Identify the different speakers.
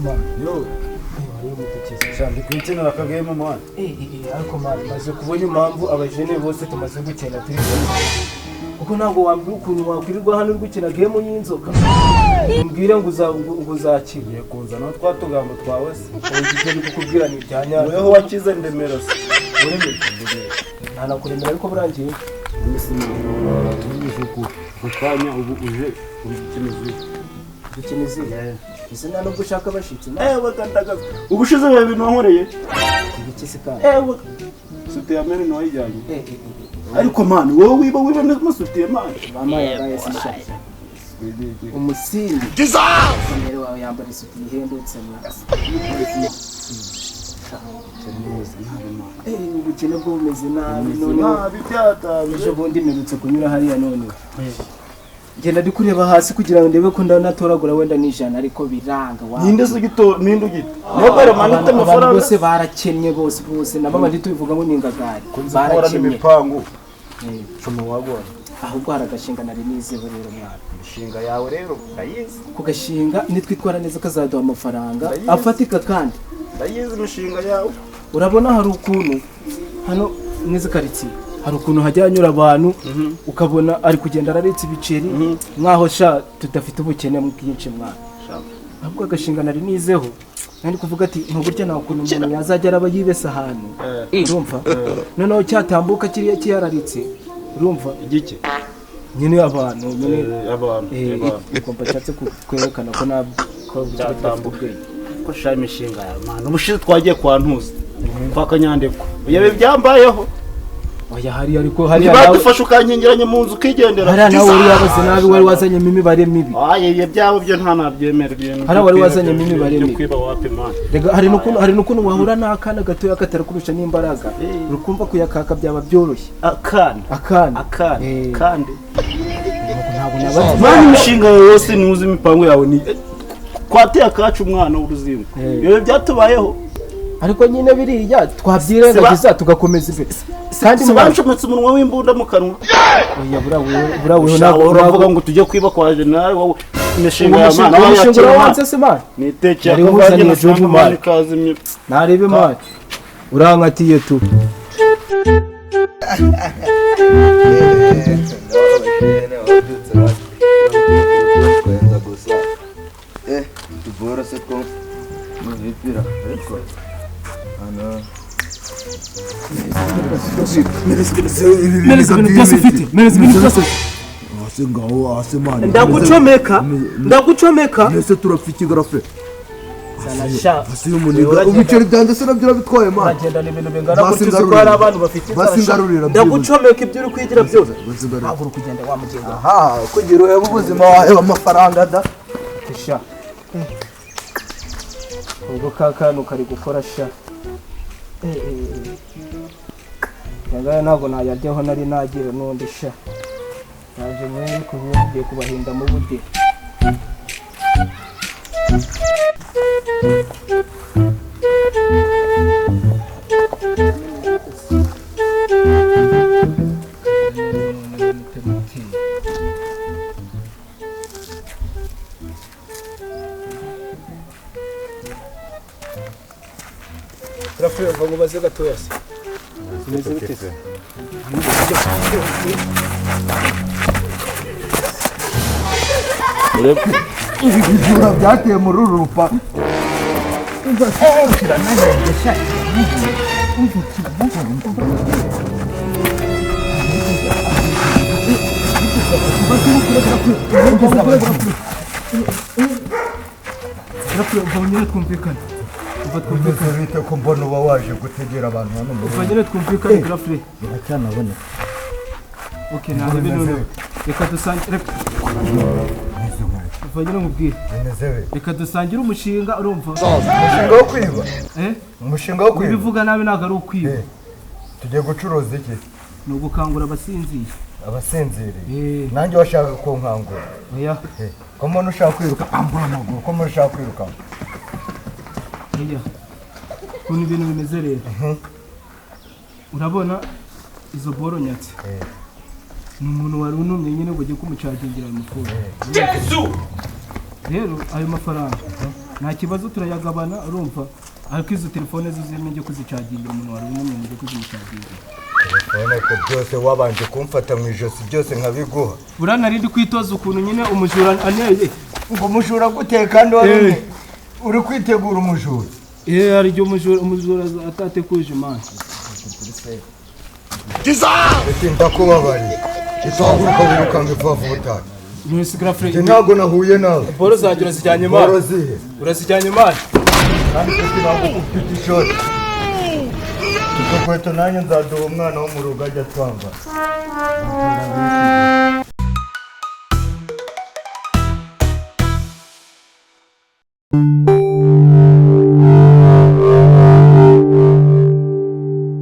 Speaker 1: Bite se, man?
Speaker 2: Yo, sha ndi kwikinira akagame, man.
Speaker 1: Ariko man, maze kubona impamvu abajene bose tumaze gukina turi kumwe. Kuko ntabwo wambwira ukuntu wakwirirwa hano uri gukina game y'inzoka. Umbwire ngo uzakira.
Speaker 2: Ngiye kunzana twa tugambo twawe se.
Speaker 1: Ubu ibyo ndi kukubwira ni ibya nyabyo.
Speaker 2: Weho wakize ndemera se.
Speaker 1: Uremera? Ntanakuremera, ariko burangiye.
Speaker 2: Tuvugije ukuri. Ako kanya ubu uje uri gukina izihe?
Speaker 1: Dukina izihe? Ese nta nubwo ushaka abashitsi?
Speaker 2: Ewe kandagaza. Ubushize biba ibintu wankoreye.
Speaker 1: Ibiki se kandi?
Speaker 2: Ewe. Sutiya mene ntiwayijyanye.
Speaker 1: Eh.
Speaker 2: Ariko man, wowe wiba n'amasutiye, man.
Speaker 1: Mama yabaye se sha. Umusinzi. Mbere wawe yambara isuti ihendutse mwa. Ubukene bwo bumeze nabi noneho.
Speaker 2: Nabi byatanze.
Speaker 1: Ejo bundi mperutse kunyura hariya, none ngenda ndi kureba hasi kugira ngo ndebe ko ndanatoragura wenda n'ijana, ariko biranga wa.
Speaker 2: Ninde se ugito? Ninde ugita? Mobile money ifite
Speaker 1: Abantu
Speaker 2: amafaranga.
Speaker 1: bose barakennye, bose bose, na mama tubivuga ngo ni ingagari.
Speaker 2: Kunze guhora
Speaker 1: Barakennye.
Speaker 2: n'imipangu. Cuma wagora.
Speaker 1: Ahubwo hari agashinga nari nizeho rero, mwana.
Speaker 2: Imishinga yawe rero ndayizi.
Speaker 1: Ku gashinga nitwitwara neza kazaduha amafaranga
Speaker 2: Ndayizi.
Speaker 1: afatika kandi.
Speaker 2: Ndayizi imishinga yawe.
Speaker 1: Urabona hari ukuntu hano n'izi karitsiye hari ukuntu hajya hanyura abantu, ukabona ari kugenda araritse ibiceri nkaho sha tudafite ubukene bwinshi, mwana. Ahubwo agashinga nari nizeho, nari kuvuga ati ntuburyo nta ukuntu umuntu yazajya araba yibesa ahantu, urumva, noneho cyatambuka kiriya kiyararitse, urumva?
Speaker 2: Igiki?
Speaker 1: Nyine abantu nyine.
Speaker 2: Abantu. Abantu.
Speaker 1: Ugomba nshatse kwerekana ko ntabwo ko tudafite
Speaker 2: Cyatambuka.
Speaker 1: ubwenge.
Speaker 2: Ko sha imishinga yawe, man, ubushize twagiye kwa Ntuzi, kwa Kanyandekwa, yabe byambayeho.
Speaker 1: Oya, hariya ariko hariya nawe
Speaker 2: Ntibadufashe ukankingiranye mu nzu ukigendera.
Speaker 1: Hariya nawe wari wabaze nabi, wari wazanyemo imibare mibi.
Speaker 2: Aye, ibyo byabo byo nta nabyemera ibintu.
Speaker 1: Hariya wari wazanyemo imibare
Speaker 2: byo
Speaker 1: mibi.
Speaker 2: Kwiba wapi, man.
Speaker 1: Rega hari n'ukuntu wahura n'akana gatoya katarakurusha n'imbaraga, urukumva kuyakaka byaba byoroshye.
Speaker 2: Akana?
Speaker 1: Akana.
Speaker 2: Akana?
Speaker 1: Eh.
Speaker 2: Kandi
Speaker 1: Ntabwo nabaze.
Speaker 2: Man, imishinga yawe yose ntuzi, imipango yawe ni kwateye akacu umwana w'uruzingo. Ibyo byatubayeho.
Speaker 1: Ariko nyine biriya twabyirengagiza tugakomeza imbere kandi
Speaker 2: Si
Speaker 1: mwana.
Speaker 2: Bancometse umunwa w'imbunda mu kanwa.
Speaker 1: Oya, buriya weho
Speaker 2: Ntabwo
Speaker 1: ntabwo
Speaker 2: uravuga ngo tujye kwiba kwa general wowe imishinga
Speaker 1: uwo
Speaker 2: ya
Speaker 1: mushinga
Speaker 2: mana
Speaker 1: uwo mushinga
Speaker 2: yakira.
Speaker 1: urawanze se, man?
Speaker 2: Nitekeye
Speaker 1: Nari
Speaker 2: akavange
Speaker 1: nkuzaniye
Speaker 2: na
Speaker 1: job,
Speaker 2: sanga
Speaker 1: man.
Speaker 2: man kazimye.
Speaker 1: Narebe, man, urankatiye tu.
Speaker 3: Twenza gusa tubora se ko muvipira ariko hano.
Speaker 1: Mereza ibintu byose ufite, mereza ibintu byose.
Speaker 4: Hasi ngaho, hasi, man.
Speaker 1: Ndagucomeka, ndagucomeka.
Speaker 4: Mbese turapfa iki, garafe?
Speaker 1: Sana sha.
Speaker 4: Hasi y'umuniga, ibiceri byanjye se nabyo urabitwaye, man?
Speaker 1: Uragenda ibintu bingana
Speaker 4: Basi
Speaker 1: gutyo uzi ko
Speaker 4: ngarurira.
Speaker 1: hari abantu bafite
Speaker 4: Basi
Speaker 1: inzara sha.
Speaker 4: ngarurira.
Speaker 1: Ndagucomeka ibyo uri kwigira byose.
Speaker 4: Basi ngarurira.
Speaker 1: Ntabwo uri kugenda wa mugenga.
Speaker 3: Aha kugira uhebe ubuzima wawe amafaranga da.
Speaker 1: Sha, ubwo ka kantu kari gukora sha. Eh. Aya ntabwo nayaryaho, nari nagira n'undi sha. Naje mwere kuba ngiye kubahinda mu bude. Turapfuye, ngo mubaze gatoya se. Bimeze bite se?
Speaker 4: Ibijura byateye muri uru rupa.
Speaker 1: Turapfuye, umva nyine twumvikane. Umva twumvikane.
Speaker 4: Bimeze bite ko mbona uba waje gutegera abantu hano mu
Speaker 1: Umva nyine twumvikane, Turapfuye.
Speaker 4: Biracyanaboneka.
Speaker 1: Okay, ntarebe noneho. Reka dusangire. Reka. Umva nyine nkubwire.
Speaker 4: Bimeze bite?
Speaker 1: Reka dusangire umushinga, urumva?
Speaker 3: Umushinga wo kwiba?
Speaker 1: Eh?
Speaker 3: Umushinga wo kwiba?
Speaker 1: Ubivuga nabi, ntabwo ari ukwiba.
Speaker 3: Tugiye gucuruza iki?
Speaker 1: Ni ugukangura abasinziye.
Speaker 3: Abasinziriye?
Speaker 1: Eh.
Speaker 3: Nanjye washaka kunkangura?
Speaker 1: Oya.
Speaker 3: Ko mbona ushaka kwiruka, ambura amaguru, ko mbona ushaka kwiruka.
Speaker 1: Oya. Ukuntu ibintu bimeze rero. Urabona izo boro nyatsi. Ni umuntu wari unumye nyine ngo ujye kumucagingira ayo mafaranga. Rero ayo mafaranga Nta kibazo, turayagabana, urumva? Ariko izo telefone zo zirimo njye kuzicagingira, umuntu wari umwe njye kuzicagingira.
Speaker 4: Telefone ko byose wabanje kumfata mu ijosi, byose nkabiguha?
Speaker 1: Buriya nari ndi kwitoza ukuntu nyine umujura aneye.
Speaker 4: Ngo umujura guteye kandi wari uri kwitegura umujura?
Speaker 1: Eh, hari igihe umujura atatekuje, man.
Speaker 4: Ati ndakubabariye, itahaguruka wirukanga ivavu ubutaha.
Speaker 1: Ntusi grafre.
Speaker 4: Njye ntabwo nahuye nawe.
Speaker 1: Boro zanjye urazijyanye, man.
Speaker 4: Boro zihe?
Speaker 1: Urazijyanye, man.
Speaker 4: Kandi kuko ntabwo ufite ishoti, utwo kweto nanjye nzaduha umwana wo mu rugo ajya twambara.